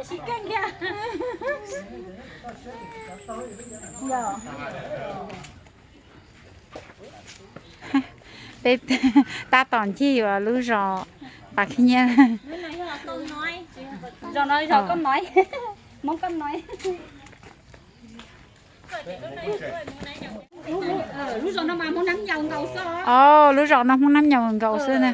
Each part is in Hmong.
Sib keej thiab. Peb tab tom ncig yuav lub zos Pas Khib Nyiab. Zos no zos Koj Noi, Hmoob Koj Noi. Lub zos no mas Hmoob Nab Nyaus nkaus xwb. Os, lub zos no Hmoob Nab Nyaus nkaus xwb na.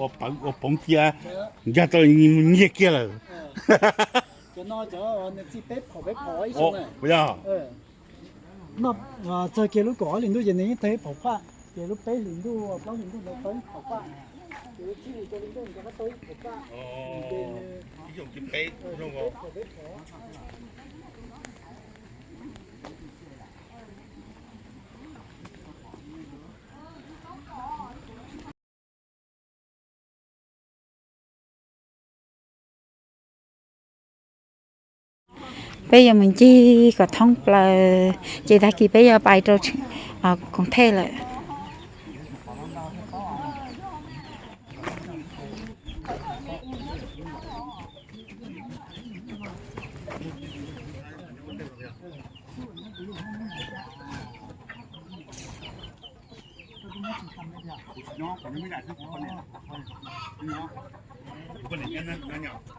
Ua poov cia, nkag tau nyiag kiag lawm. Yog. Txog kiag lub kaum ob hlis ntuj ces nws yeej tau ib phaum paj, ces lub peb hlis ntuj plaub hlis ntuj ntawd tau ib phaum paj, ces lub tsib hlis rau hli ntuj ntawd tau ib phaum paj. Peb yuav mus ncig kom thoob plaws, ces tag kis peb yuav pais rau koom thej lawm.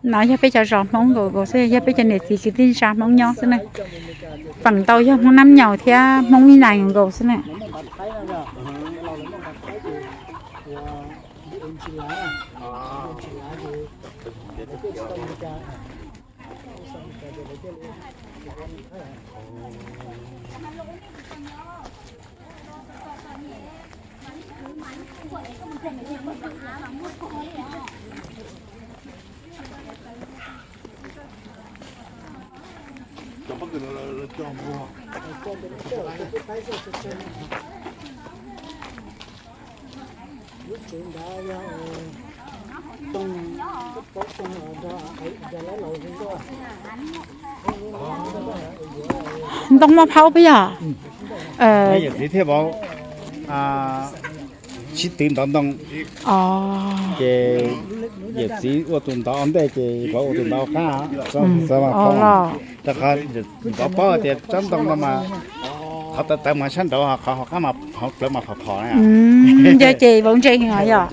No yog peb cov zos Hmoob nkaus nkaus xwb, yog peb cov niam txiv kwv tij neej tsa Hmoob nyob xwb na. Feem ntau yog Hmoob Nab Nyaus thiab Hmoob Vib Nais nkaus nkaus xwb na. Ntoo muaj phaub puas yog? Yawm txiv thiaj vauv sib tw ntov ntoo, ces yawm txiv ua tus ntov ua ntej ces vauv ua tus ntov qab. Rau qhov vauv paub tias tsob ntoo no mas qhov tawv tawv mas sab nraud, qhov hauv qab mas hauv plawv mas phom phom na. Yog ces vauv ntse heev os yog.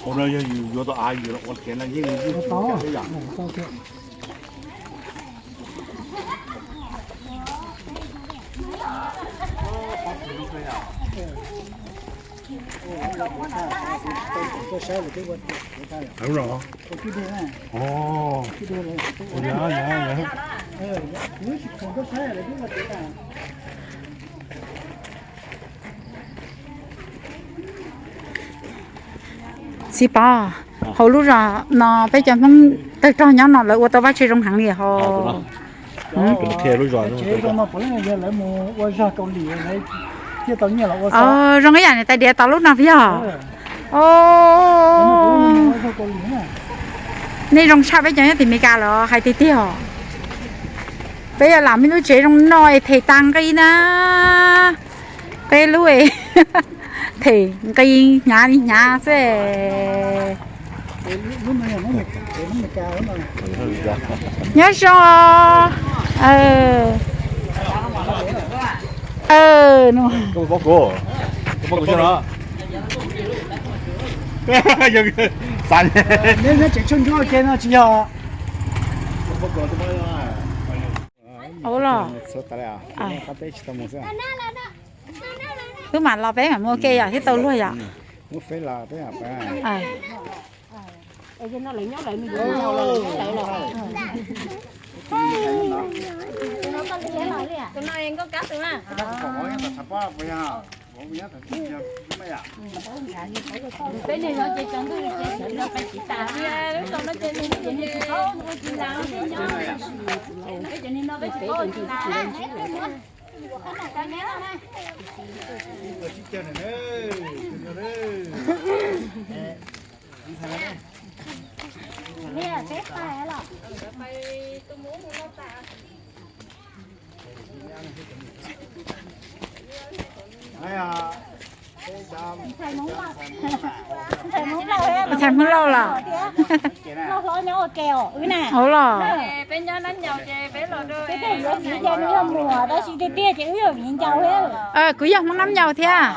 Ua no yog yus yuav tau av yus los ua kev no yeej ib yam. Txiv Pov, hauv lub zos no peb cov Hmoob tawg rog nyob no lawv ua tau vaj tse zoo heev li hos. Zoo ib yam li tais diav tau lub no puas yog? Nej zoo tshaj peb cov nyob tim Meskas lawm hais tiag tiag. Peb yog lam me lub tsev zoo no es them tas nqi na. Peb lub them nqi hnyav li hnyav xwb. Nyob zoo. Koj puas paub kuv? Koj paub kuv thiab los? Xav neb tseem tshuaj ntsuab ua ke no tsis yog. Ua los. Wb mam los peb mam mus ua ke yom thiab tau luag yom. Ntxhais Hmoob Lauj los? Hauv los. Kuv yog Hmoob Nab Nyaus thiab.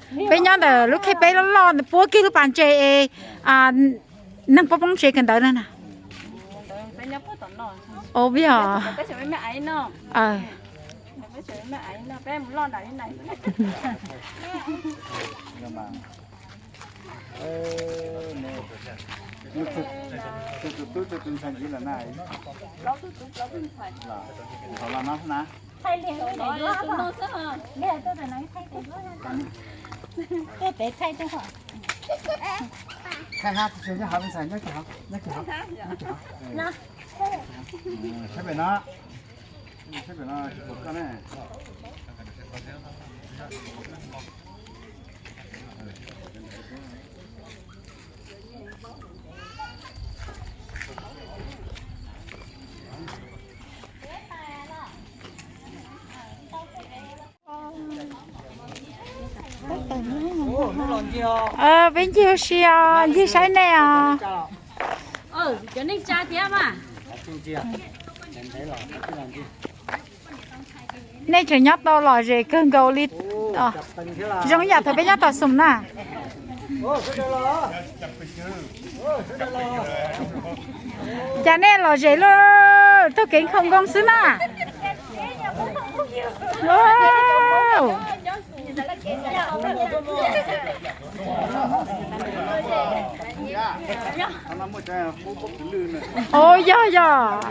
Peb nyob ntawm lub khej peb loj loj ntawd puab kiag lub pas ntses es neeg poob poob ntses kawg ntawd na. Ov, peb yog Peb ncig ua si os, ncig saib nej os. Nej tseem nyob tau lom zem kawg nkaus li. Zoo yam thaum peb nyob tom Xoom na. Cas nej lom zem luaj, taug kev nkhaus nkoos xwb na. Ov, yog yog.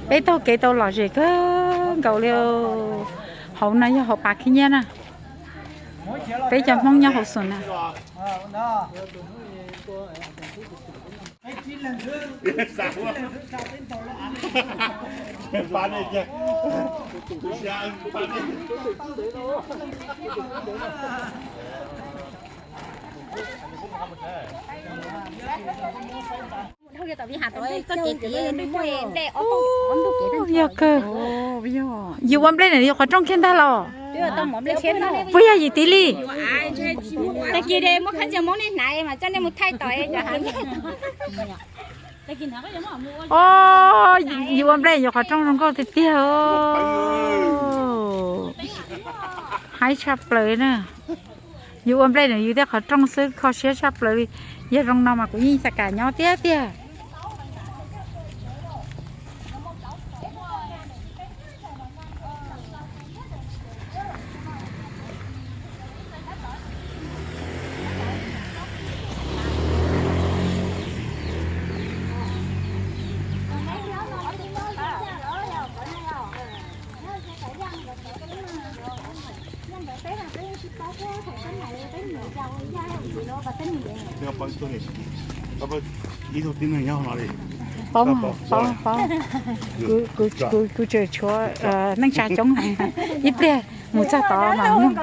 Peb taug kev tau lom zem kawg nkaus li. Hauv no yog hauv pas khib nyiab na. Peb cov Hmoob nyob hauv Xoom na. Yog kawg. Yus ua nplej na yus qhov rooj kiag ntag los? Puas yog yim tiv li? Os, yus ua nplej yus qhov rooj zoo nkauj tiag tiag. Haib tshaj plaws na. Yus ua nplej na yus tej qhov rooj xwb kho siab tshaj plaws li. Yog zoo no mas kuv yeej xav kam nyob tiag tiag. Paub, paub, paub. Kuv tseem tshuav neej tsa coob heev, ib pliag mus txog tod mas mloog.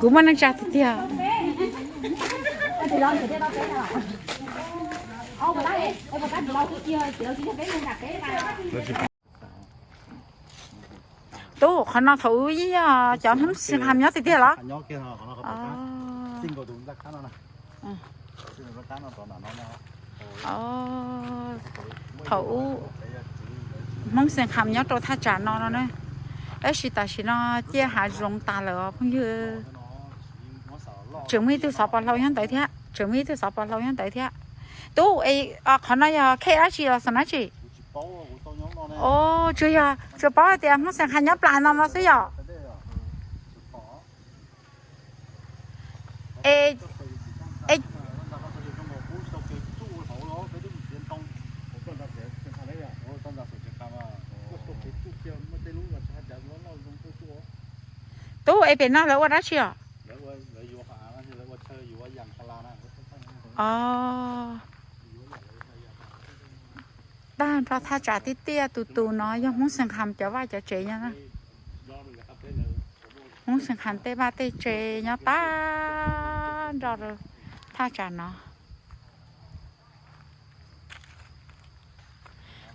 Kuv muaj neej tsa tiag tiag. Tub, qhov no thaum ub yeej yog cov Hmoob Xeev Kham nyob tiag tiag los? Thaum ub Hmoob Xeev Kham nyob rau thaj tsam no no na. Tab sis tam sim no ciaj hav zoov tas lawm os phooj ywg. Tseem muaj ib tug xov pos hlau nyob ntawd thiab, tseem muaj ib tug xov pos hlau nyob ntawd thiab. Tub, qhov no yog khej dab tsi los xav na tsi? Os, tsuas yog tsuas paub hais tias Hmoob Xeev Kham nyob plas no no xwb yom. Es, es, tub, es pem no lawv ua dab tsi os? Os, tag nrho thaj tsam tiaj tiaj tus tus no yog Hmoob Xeev Kham cov vaj cov tsev nyob na. Hmoob Xeev Kham tej vaj tej tsev nyob tag nrho rau thaj tsam no.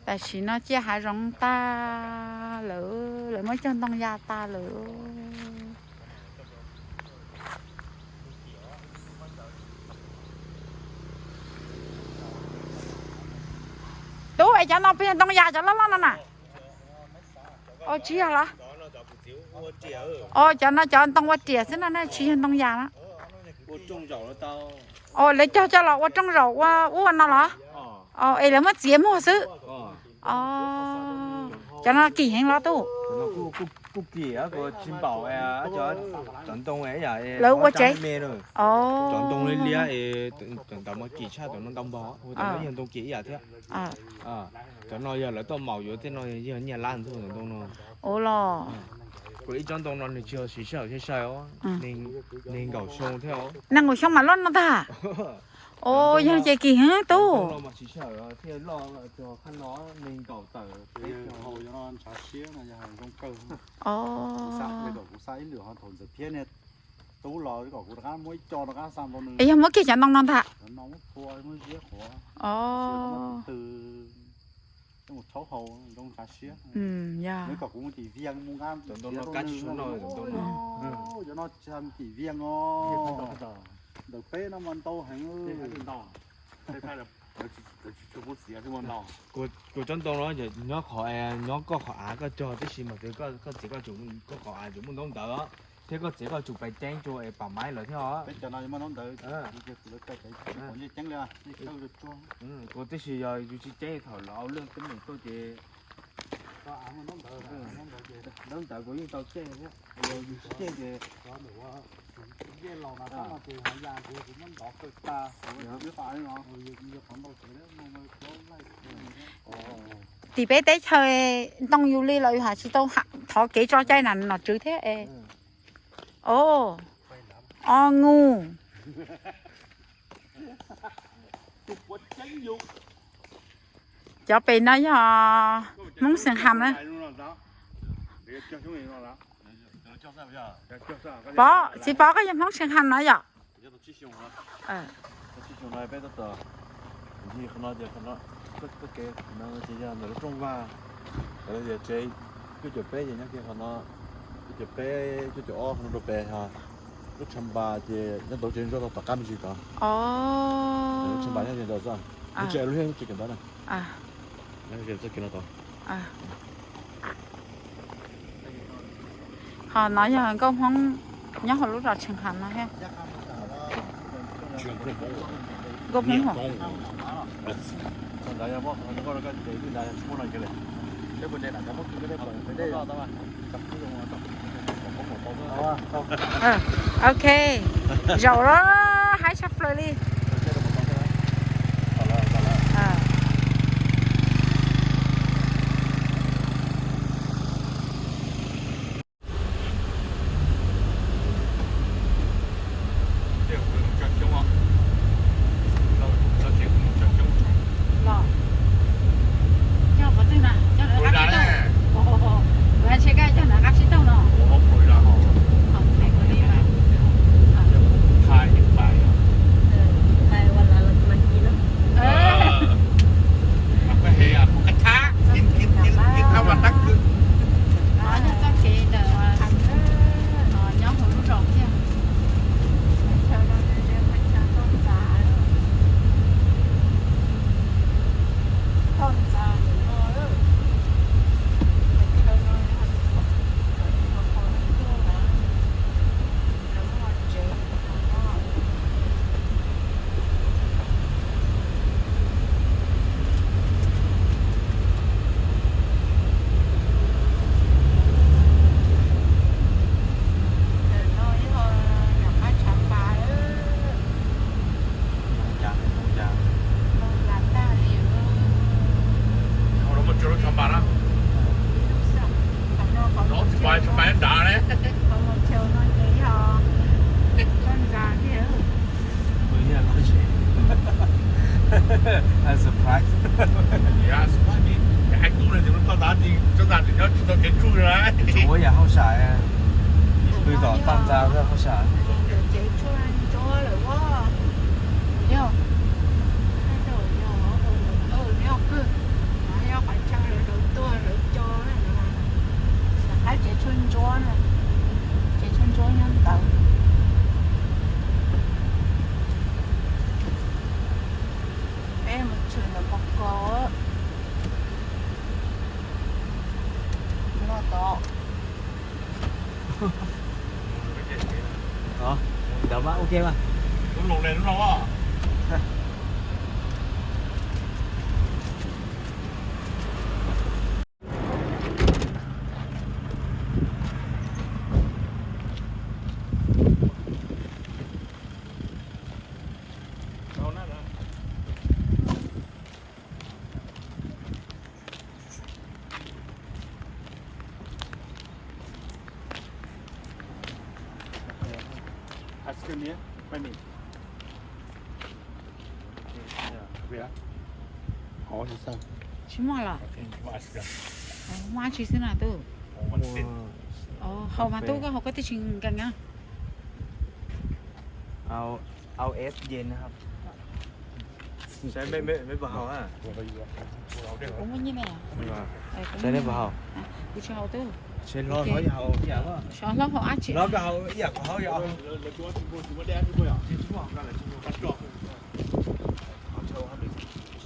Tam sim no ciaj hav zoov tag lawm, lawv muab cog ntoo ya tag lawm. Tub, es cov no puas yog ntoo yas cov loj loj no na? Os, tsis yog los? Os, cov no cov ntoo ua riam xwb no na, tsis yog ntoo yas na. Os, lawv cog coj los ua rooj zaum ua ub ua no los? Os, es lawv muab txiav muag xwb. Os, cov no kim heev los tub? Lawv ua tsev. Os, cov ntoo li liab, cov ntawd mas kim tshaj, cov no ntau npaug, cov no yog ntoo kim ib yam thiab. Cov no yog lawv tuaj maum yuav tej no yog nyiaj lab ntxuag cov ntoo no. Ua los. Kuv ib tsob ntoo no nws tsis yog siv sij hawm sai sai os, nees nkaum xyoo thiab os. Nees nkaum xyoo mas loj no ntag. Os, yog ces kim heev tub. Mas siv sij hawm thiaj loj, qhov no nees nkaum tawm peb caug. Os, kuv xa ib lwm ho thaum Ntxawm Phiab niag tub los kom kuv rov qab muab ib co rov qab xa rau nws. Es yog muab kiag cov ntoo no ntag. Os, tw mus rhaub hau zoo ntshav siab. Kom kuv mus tim Vias mus nqa cov ntoo no, cov no tsis tim Vias os. Ntawm peb no mas ntau heev. Kuv cov ntoo no nyob qhov, nyob koj qhov av koj cog tib si mas koj txiav koj tsum, koj qhov av tsum muaj ntaub ntawv thiab koj txiav koj tsum pais ceeb rau es pam maiv lawm thiab os. Peb cov no muaj ntaub ntawv. Kuv tib si yog yus tsis ceeb thaum lawv au lwj teeb meem tuaj ces ntaub ntawv kuv yeej tau ceg thiab, yog yus tsis ceg ces tim peb teb chaws ntoo yus li los yus hais tsis tau thov kev tso cai na nom tswv thiab es. Os, o ngu. Cov pem no yog Hmoob Xeev Kham na. Pov, txiv Pov koj yog Hmoob Xeev Kham no yom? Rooj vag, tsev cuaj caum peb ces nyob kiag qhov no, cuaj caum peb, cuaj caum ob qhov no rau pem, lub tshav npas ces nyob tau tsev ntsuab tau tom qab me ntsis tod. Lub tshav npas nyob ze ntawd xwb, lub tsev lub hiab lub tsev kawm ntawv na. Txoj kev no tod. Ho no yog nkauj Hmoob nyob hauv lub zos Xeev Kham no thiab. Nkauj Hmoob hos. Ok, zaum los haib tshaj plaws li. Surprise. Ua yam hauj sam, pw tom toj ntxa hauj sam. Qab tsev tshuaj ntsuab, tsev tshuaj ntsuab nyob ntawd. Peb mus tshwm ntawm Pov Kos. Loj tod. Ntawd mas ok mas. Tsis muaj los? Muaj dab tsi xwb na tub? Haus mas tub, koj haus koj twb tsis nkees na. Ao ib yees na. Saib mej puas haus na. Kuv muaj nyiaj ne. Saib neb puas haus. Kuv tsis haus tub. Sov hlob haus dab tsi? Hlob koj haus ib yam kuv haus yom.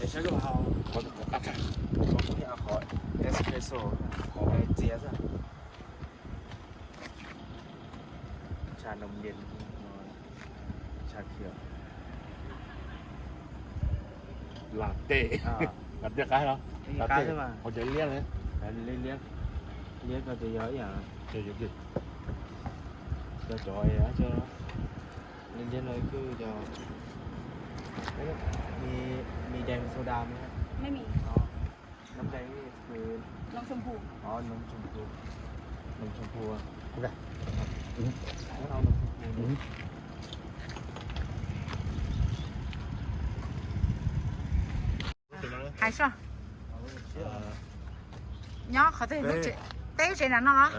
Saib koj haus, qhov espresso, qhov txias xwb. Trà nồng nhiệt, trà kiểu latte. Latte qab no. Qab xwb mas. Hauv cov liab ne. Liab, liab, liab ko ces yog ib yam. Cov cov liab no kuj yog mì, mì dèm soda. Nóng dây với nóng sông Phu. Ồ, nóng sông Phu. Nóng sông Phu à? Ok. Nóng sông Phu. Hais soj. Nyob qhov twg? Peb lub tsev nram no los?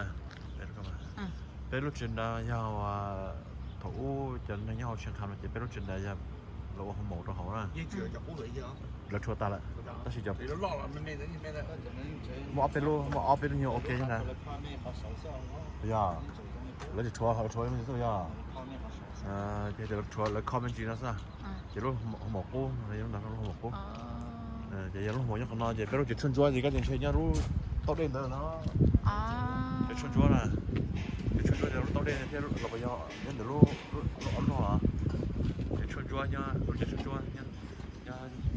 Peb lub tsev nram yog thaum ub cov neeg nyob hauv Tshiab Kham no ces peb lub tsev nram yog lawv ua hoo maum rau hauv na. Lawv rhuav tas lawm, tab sis cov muaj ob peb lub, muaj ob peb lub nyuag ok thiab na. Yog lawv tsis rhuav, lawv rhuav xwb yog. Ces lawv rhuav lawv kho me ntsis no xwb. Ces lub hoo maum qub, lub hoo maum qub. Ces yog lub hoo maum nyob qhov no ces peb lub tsev tshuaj ntsuab ces koj tseem ntshe nyob lub tauj dej ntawd no. Tsev tshuaj ntsuab na, tsev tshuaj ntsuab ces lub tauj dej thiab los puas yog nyob ntawm lub ob lub no. Tsev tshuaj ntsuab nyob, lub tsev tshuaj ntsuab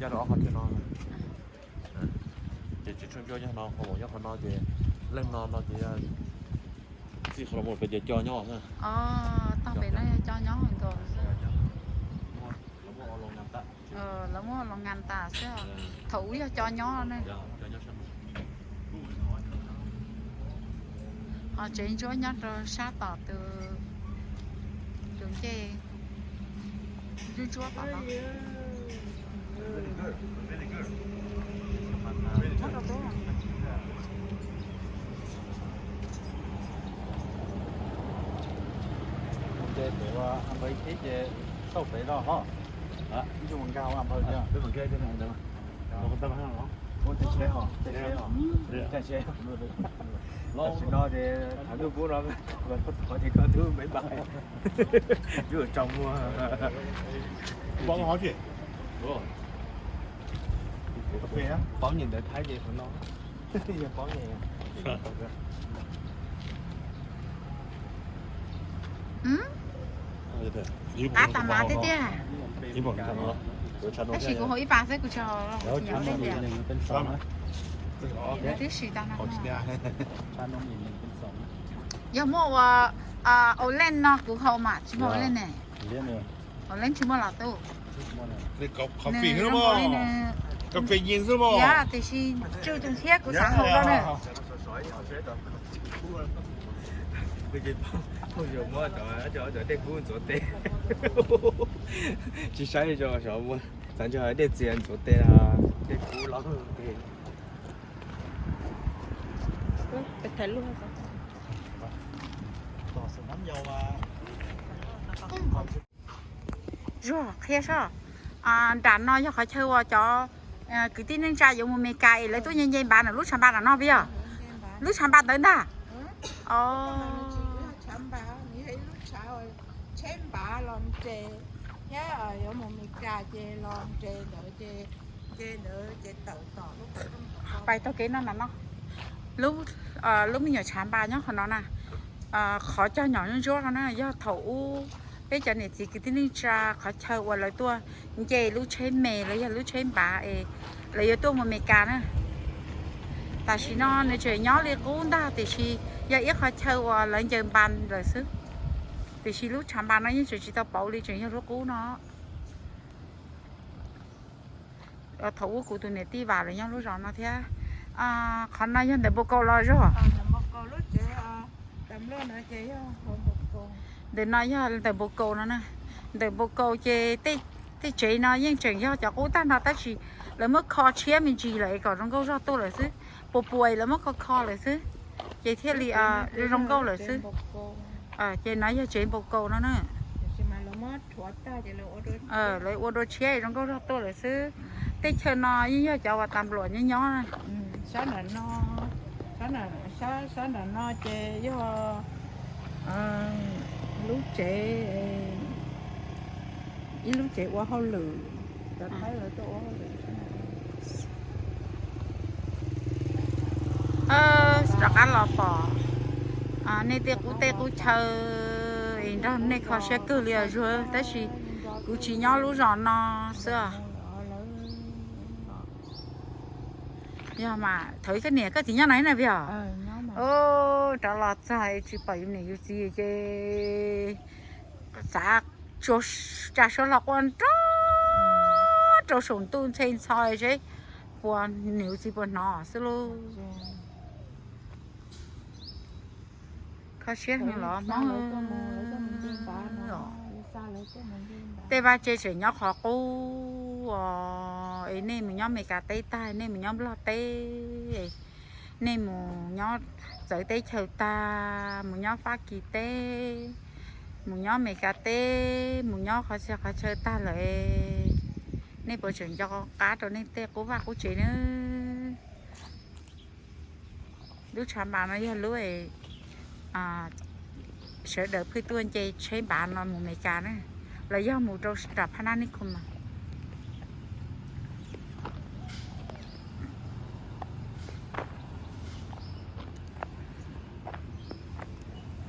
nyob rau ob qhov chaw no. Ces tsev tshuaj ntsuab nyob no, hoo maum nyob qhov no ces leej no no ces yog txij qhov los mus pem ces cov nyob xwb. Tog pem no yog cov nyob nkaus. Lawv muab los nkas tas xwb. Thaum ub yog cov nyob ne. Ho tsev ntsuab nyob rau sab tom tus, tus ncej ntsuab ntsuab tom no. Ces pem a npawg ib thib ces txauj pem no ho. Ib tug nkag a npawg thiab. Peb mam nkag ib tug ntawd. Ua tag seb ho, tag seb ho. Tam sim no ces tham ntuj kub no, qhov tias koj twb me npam. Yuav tsaus muag. Paub nyem ntawv Thaib ces qhov no. Yog paub nyem. Qab tas mas tiag tiag. Tab sis kuv haus ib pas xwb kuv tsis haus los kuv tsis nyob li tias. Tib si tas no. Yog muaj ua, ua leej no kuv haus mas tsis muaj ua leej ne. Ua leej tsis muaj los tub. Nws zoo li nws, yog tiam sis tsw tus thiab kuv xav haus rau nws. Tej kub ntxuav tes. Tsis saib rau sov muag. Tawm ntawm dej txias ntxuav tes no, dej kub los. Zuag qhia soj, nram no yog qhov chaw uas cov kwv tij neej tsa yuav mus Meskas es lawv tuaj nce nce npav ntawm lub tshav npas nram no puas yog? Lub tshav npas ntawd ntag. Os, pais taug kev no na no. Lub, lub me nyuam tshav npas nyob qhov no na. Qhov cog nyom ntsuab no na yog thaum ub peb cov niam txiv kwv tij neej tsa qhov chaw uas lawv tuaj nce lub tsheb me los yog lub tsheb npav es lawv yuav tuaj mus Meskas na. Tam sim no nws tseem nyob li qub ntag tiam sis yog ib qhov chaw uas lawv ncaws npas lawm xwb. Tiam sis lub tshav npas no yeej tseem tsis tau pauv li, tseem yog lub qub no. Thaum ub kuv tus niam tij Vam lawv nyob lub zos no thiab. Qhov no yog ntawm npau kaus los zog. Ntawm no yog ntawm npau kaus no na. Ntawm npau kaus ces tej tsev no yeej tseem yog cov qub tag nrho tab sis lawv muab kho tshiab me ntsis lawm es kom zoo nkauj zog tuaj lawm xwb. Puas puas es lawv muab kho kho lawm xwb ces thiaj li zoo nkauj lawm xwb. Ces no yog tsev npau kaus no na. Lawv ua dua tshiab es zoo nkauj zog tuaj lawm xwb. Tej chaw no yeej yog cov uas tas npluam nyob nyob na. Sab nram no ces yog lub tsev, ib lub tsev ua hauj lwm. Rov qab los pom nej tej qub teb qub chaw es nrog nej kho siab kawg li os Zuag, tab sis kuv tsis nyob lub zos no xwb. Yog mas thaum ub koj niam koj txiv nyob no na puas yog? Rov los txog tsis pom yus niam yus txiv ces xav tsa suab hlo quaj nroo rau saum ntuj ntxhe ntxhov seb puas niam yus txiv puas hnov xwb lauj. Kho siab heev los Hmoob. Tej vaj tse tseem nyob qhov qub os, es nej mus nyob Meskas teb tag, nej mus nyob Nplog teb, nej mus nyob txawv teb chaws tag, mus nyob Fab Kis teb, mus nyob Meskas teb, mus nyob qhov txhia qhov chaw tag lawm, nej puas tseem nco qab rau nej tej qub vaj qub tsev na? Lub tshav npas no yog lub sawv daws pheej tuaj nce tsheb npas no mus Meskas na, los yog mus rau nram Phab Nab Nij Khoo no.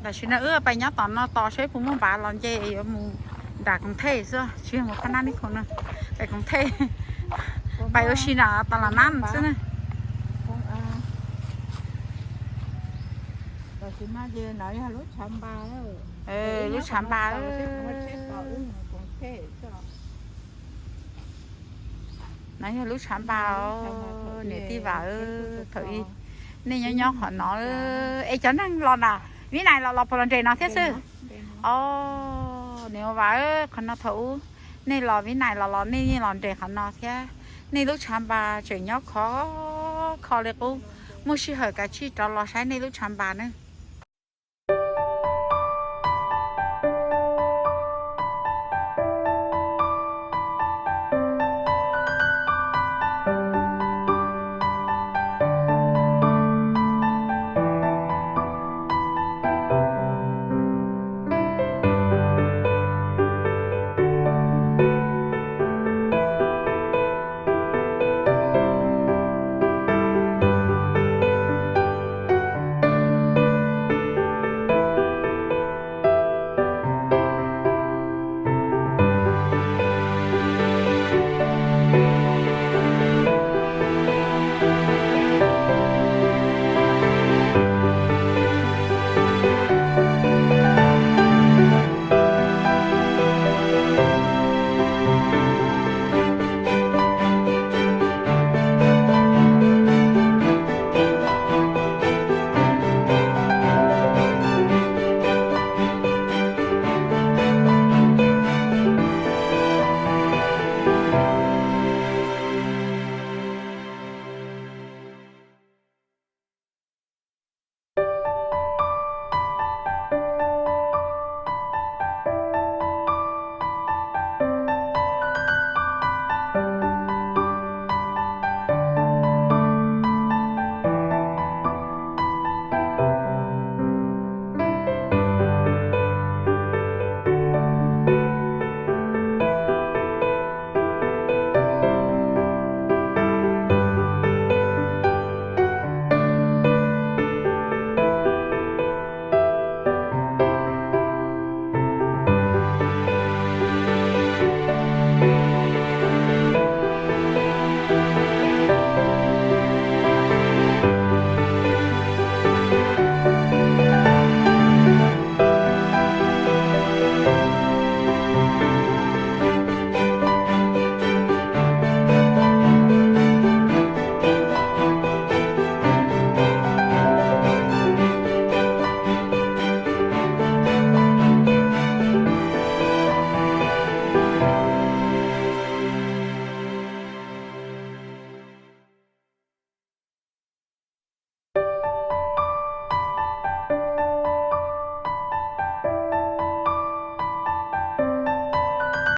Tam sim no wb pais nyob tom no tos seb puas muaj npav los nce yuav mus nram Koos Thej xwb, tsis yog mus Phab Nab Nij Khoo na, pais Koos Thej, pais ua si nram Tos Las Nab xwb na. Lub tshav npas, no yog lub tshav npas, niam tij Vam, thaum ub nej nyob nyob qhov no, es cov neeg los na, Vib Nais los los puas los nres no thiab xwb? Os, niam Vam, qhov no thaum ub nej los Vib Nais los los nej yeej los nres qhov no thiab. Nej lub tshav npas tseem nyob khov kho li qub, muaj sij hawm kav tsij rov los saib nej lub tshav npas na.